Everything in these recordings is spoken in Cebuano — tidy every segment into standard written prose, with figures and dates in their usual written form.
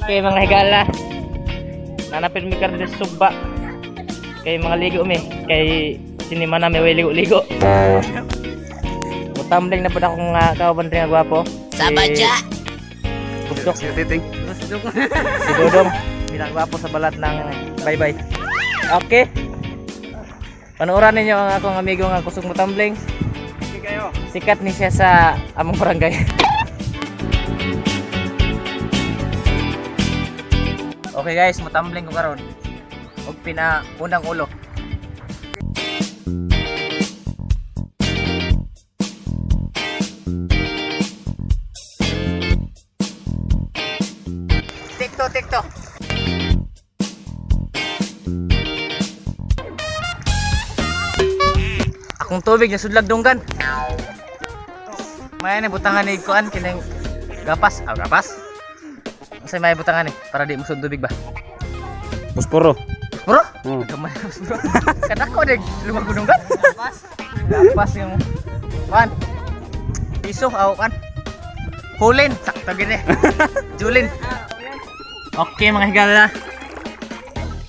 Okay, mga higala. Nanapin mi karon sa Sugba. Kay mga ligo mi. Kay sinima na may way ligo-ligo. Mutambling na pud akong nga kauban rin nga gwapo. Sabadya! Busdok. Si Titing. Si Dodong. Pinagwapo sa balat ng bye-bye. Okay. Panooran ninyo ang akong amigo nga kusog mutambling. Sige kayo. Sikat ni siya sa among barangay. Okay guys, mutambling ko karon. Og pina unang ulo. Tikto, tikto. Akong tubig nasudlag dunggan. May ni butangan ni kuan kining gapas. Ah, gapas. Unsay may butangan ni para di musud tubig ba? Pusporo. Bro? Hmm. Gamay bro. Kanako dig lumag dunggan. Gapas. Gapas yung kuan. Piso aw kan. Hulin sakto gini. Julin. Okay, mga higala.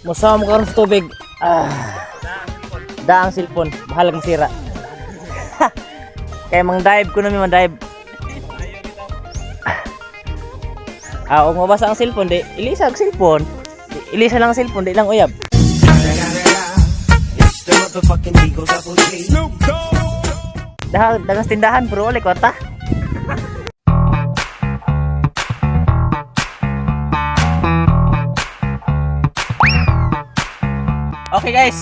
Musaw mo karon sa tubig. Ah. Daang silpon, bahalag masira. Kaya mang dive ko na may dive. Ah, og mabasa ang cellphone di ilisa ang cellphone. Ilisa lang ang cellphone di lang uyab. Dahil dagas tindahan bro, ulit kwarta. Okay guys.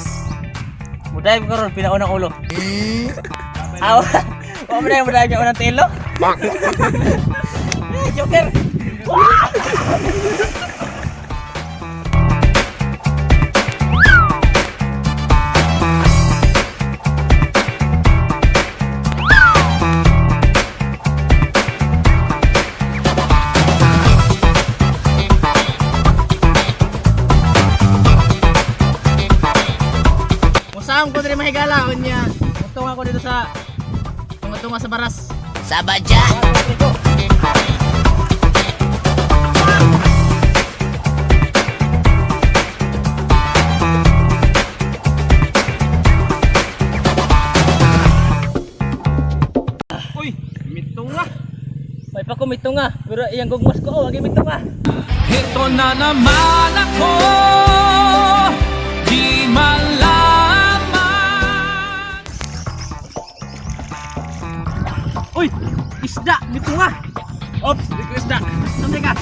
Muday ko karon pinaunang ulo. Aw. Wa mo na yung muday unang telo. Eh, Joker. Wah! Musam ko diri mahigala unya. Mutunga ko dito sa tunga-tunga sa baras. Sabadya! Uy, mitunga. May pa ko mitunga, pero iyang gugmas ko, oh, wagi mitunga. Ito na naman ako, di malaman. Uy, isda, mitunga. Ops, di ko isda. Saan ka?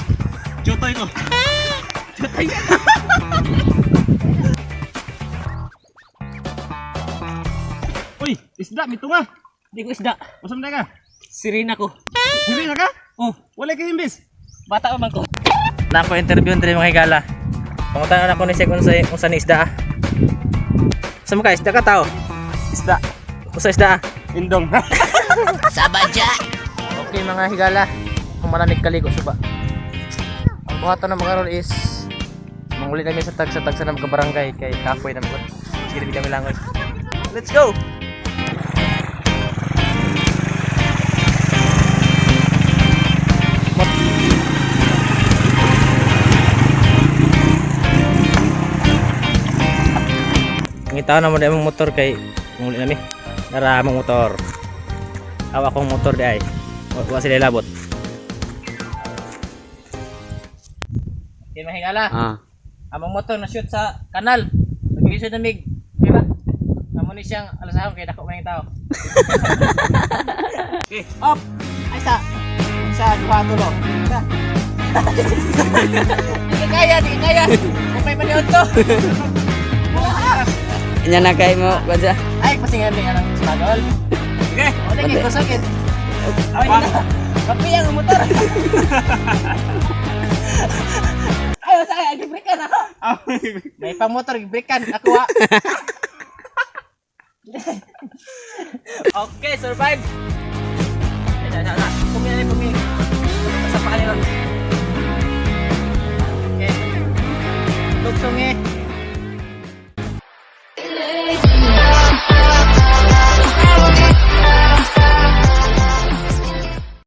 Jotoy ko. Jutay. Uy, isda, mitunga. Di ko isda. Usam na ka. Sirena ko. Hiri na ka? Oh, Wala kay imbis. bata pa man ko. Na ako interview diri mga higala. Pangutan na ko ni siya kung sa kung sa ni isda. Ah. Sa mo ka isda ka tao? Isda. Usa isda. Ah. Indong. Sabadya! Okay mga higala, kung malamig kaligo suba. Ang buhaton na mga is manguli namin sa tagsa-tagsa ng mga barangay kay kapoy namin ko. Sige kami langoy. Let's go! Ang itaw na mo na imong motor kay manguli nami. Nara among motor. Awa akong motor di ay. Wa sila labot. Okay, mahigala. Ah. Among motor na shoot sa kanal. Naglisod na mig. Di ba? Amo ni siyang alasahon kay dako man yung tao. Okay. Up. Ay sa sa duha tulo. Sa. Di ka kaya, di ka kaya. Kung may maliot to. Nya na kay mo kwanza. Ay, pasingan ni anang smagol. Okay. O lagi ko sakit. Ay, na. Kapi ang motor. Ay, sa ay, gibrikan ako. May pamotor, gibrikan ako ah. Okay, survive. Ay, na, na, na. Pumili, pumili. Sa paa nila. Okay. Lugsong eh.